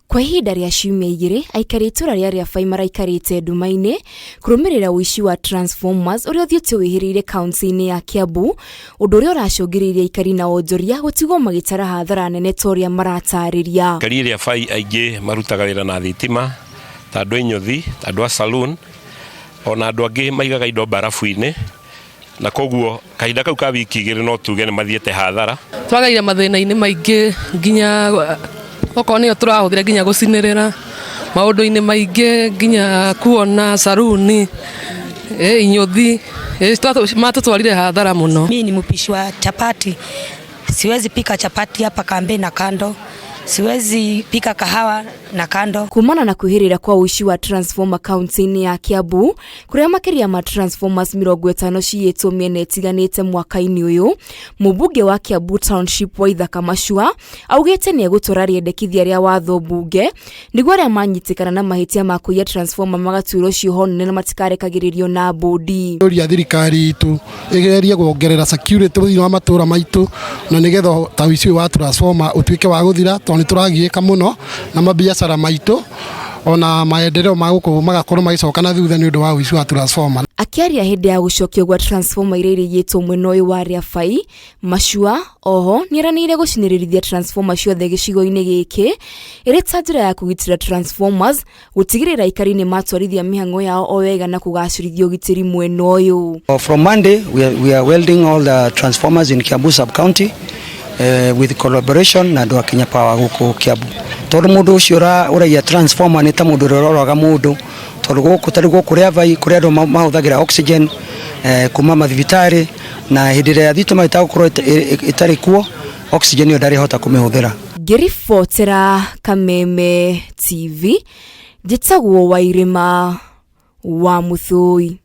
Kwa ihinda rĩa ciumia igĩrĩ, aikari a itũra rĩa Rĩabai maraikarĩte nduma-inĩ kũrũmĩrĩra ũici wa transformers ũrĩa ũthiĩte wĩhĩrĩire kaunti-inĩ ya Kiambu, ũndũ ũrĩa ũracũngĩrĩirie aikari na onjoria gũtigwo magĩtara hathara nene ta ũrĩa maratarĩria. Aikari a Rĩabai aingĩ marutaga wĩra na thitima ta andũ a inyũthi, ta andũ a saloon, ona andũ angĩ maigaga indo mbarabu-inĩ. Na koguo kahinda kau ka wiki igĩrĩ no tuge nĩ mathiĩte hathara. Twagereire mathĩna-inĩ maingĩ nginya okorwo nĩyo tũrahũthĩra nginya gũcinĩrĩra maũndũ-inĩ maingĩ nginya kuona saruni, inyũthi, matũtwarire hathara mũno. Mimi ni mpishi wa chapati, siwezi pika chapati hapa kambe na kando, siwezi pika kahawa na kando. Kumana na kwĩhĩrĩra kwa ũici wa transformer kaunti-inĩ ya Kiambu, kũrĩa makĩria ma transformers 50 ciyĩtwo mĩena ĩtiganĩte mwaka-inĩ ũyũ, mũmbunge wa Kiambu Township Waithaka Macua augĩte nĩ egũtwara rĩendekithia rĩa watho mbunge nĩguo arĩa manyitĩkana na mahĩtia ma kũiya transformer magatuĩrwo cioho nene na matikarekagĩrĩrio na mbũndi. Ũria thirikari itũ ĩgerie kuongerera security thĩinĩ wa matũra maitũ na nĩgetha ta ũici ũyũ wa transformer ũtuĩke wa gũthira tondũ nĩ tũragiĩka mũno na mabiacara maitũ ona maendeleo ma gũkũ magakorwo magĩcoka na thutha nĩ ũndũ wa ũici wa transformer. Akĩaria hĩndĩ ya gũcokio gwa transformer iria irĩiyĩtwo mwena ũyũ wa Rĩabai, Macua oho nĩeranĩire gũcinĩrĩrithia transformer ciothe gĩcigo-inĩ gĩkĩ ĩrĩ ta njĩra ya kũgitĩra transformers, gũtigĩrĩra aikari nĩ matwarithia mĩhang'o yao o wega na kũgacĩrithia ũgitĩri mwena ũyũ. From Monday we are welding all the transformers in Kiambu sub-county with collaboration na andũ a Kenya Power gũkũ Kiambu. Tondũ mũndũ ũcio ũraiya transformer nĩ ta mũndũ ũrĩa ũroraga mũndũ, tondũ gũkũ tarĩu gũkũ Rĩabai kũrĩ andũ mahũthagĩra oxygen kuma mathibitarĩ, na hĩndĩ ĩrĩa thitima ĩtagũkorwo ĩtarĩ kuo, oxygen ĩyo ndarĩhota kũmĩhũthĩra. Ngĩribotera Kameme TV, njĩtagwo Wairĩma wa Mũthũi.